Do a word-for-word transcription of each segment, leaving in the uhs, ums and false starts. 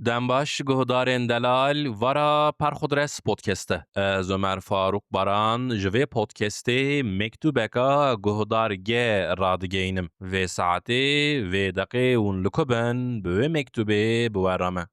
Dem baş guhdarên delal, vara Perxudres podcast e. Ez Ömer Faruk Baran ji vê podcastê mektubeka guhdar ge radigeynim. Vê saetê, vê deqê hûn li ku bin, bi wê mektubê bi we re me.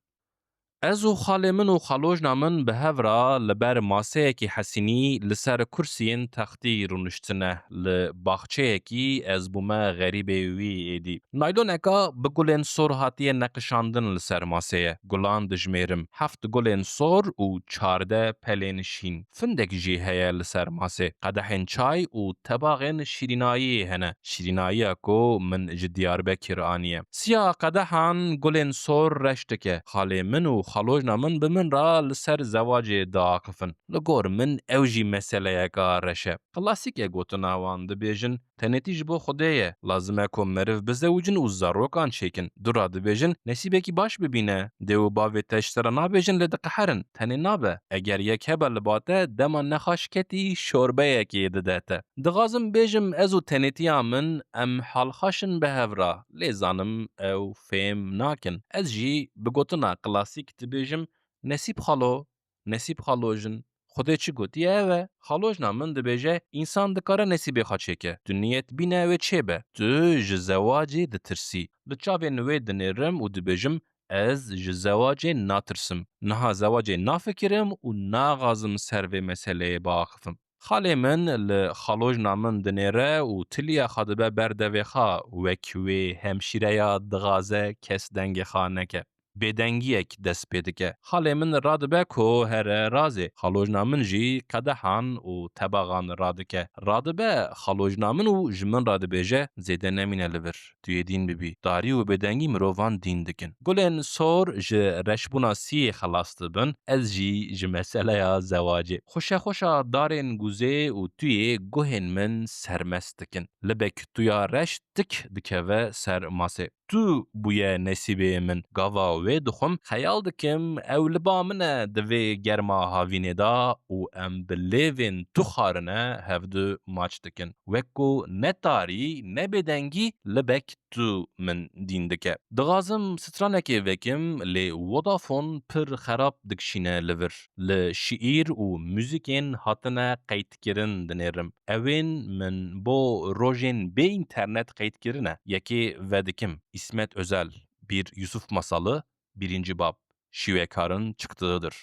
Ez û xalê min û xalojna min bi hev re li ber maseyekî hesînî li ser kursiyên textî rûniştine. Li baxçeyekî ez bûme xerîbê wî êdî. Nayloneka bi gulên sor hatiye neqişandin li ser masê ye. Gulan dijmêrim. Heft gulên sor û çardeh pelên şîn. Findek jî heye li ser masê. Qedehên çay û tebaxên şîrînayî hene. Şîrînayiya ku min ji Diyarbekir aniye. Siya qedehan gulên sor reş dike. Xalê min û xalojna min bi min re li ser zewacê diaxifin. Li gor min ew jî meseleyeka reş e. Klasîk e gotina wan, dibêjin, tenêtî ji bo Xwedê ye. Lazim e ku meriv bizewicin û zarokan çêkin. Dûra dibêjin, nesîbekî baş bibîne. Dê û bavê te ji te re nabêjin, lê diqeherin. Tenê nabe. Eger yek hebe li ba te, dema nexweş ketî, şorbeyekê dide te. Dixwazim bêjim, ez û tenêtiya min, em halxweş in bi hev re. Lê zanim ew fêm nakin. Ez jî bi gotina klasîk dibêjim, Nesîb xalo, Nesîb xalo jin, Xwedê çi gotiye ev e. Xalojna min dibêje, însan dikare nesîbê xwe çêke. Tu niyet bîne wê çêbe. Tu ji zewacê ditirsî. Li çavên wê dinêrim û dibêjim, ez ji zewacê natirsim. Niha zewacê nafikirim û naxwazim ser vê meseleyê biaxifim. Xalê min li xalojna min dinêre û tiliya xwe dibe ber devê xwe, wek wê hemşîreya dixwaze kes dengê xwe neke. Bêdengiyek dest pê dike. Xalê min radibe ku here razê. Xalojna min jî qedehan û tebaxan radike. Radibe xalojna min û ji min re dibêje, zêde nemîne li vir. Tu yê dîn bibî. Tarî û bêdengî mirovan dîn dikin. Gulên sor ji reşbûna siyê xelas dibin. Ez jî ji meseleya zewacê. Xweşe xweşa darên guzê û tuyê guhên min sermest dikin. Libek tuya reş tik dikeve ser masê. Tu bûye nesîbê min. Gava wê dixwim, xeyal dikim, ew li ba min e di vê germa havînê de û em bi lêvên tu xwarine hevdu maç dikin. Wek ku ne tarî, ne bêdengî, libek tu min dîn dike. Dixwazim stranekê vekim, lê Vodafone pir xerab dikişîne li vir. Li şiîr û muzîkên hatine qeydkirin dinêrim. Ewên min bo rojên bê înternet qeyd kirine. Yekê vedikim. İsmet Özel, Bir Yusuf Masalı, birinci bab, Şivekarin çıktığıdır.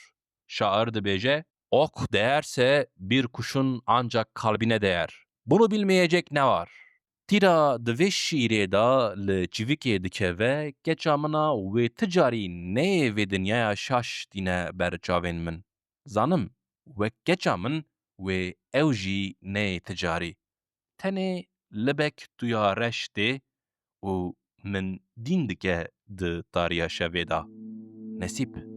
Şair dibêje, Ok değerse bir kuşun ancak kalbine değer. Bunu bilmeyecek ne var? Tîra di vê şîîrê de li çivikê dikeve, keça min a wê ti carî neyê vê dinyaya şaş tîne ber çavên min. Zanim, wek keça min wê ew jî neyê ti carî. Tenê libek tuya reş tê û min dîn dike di tariya şevê de. Nesîb.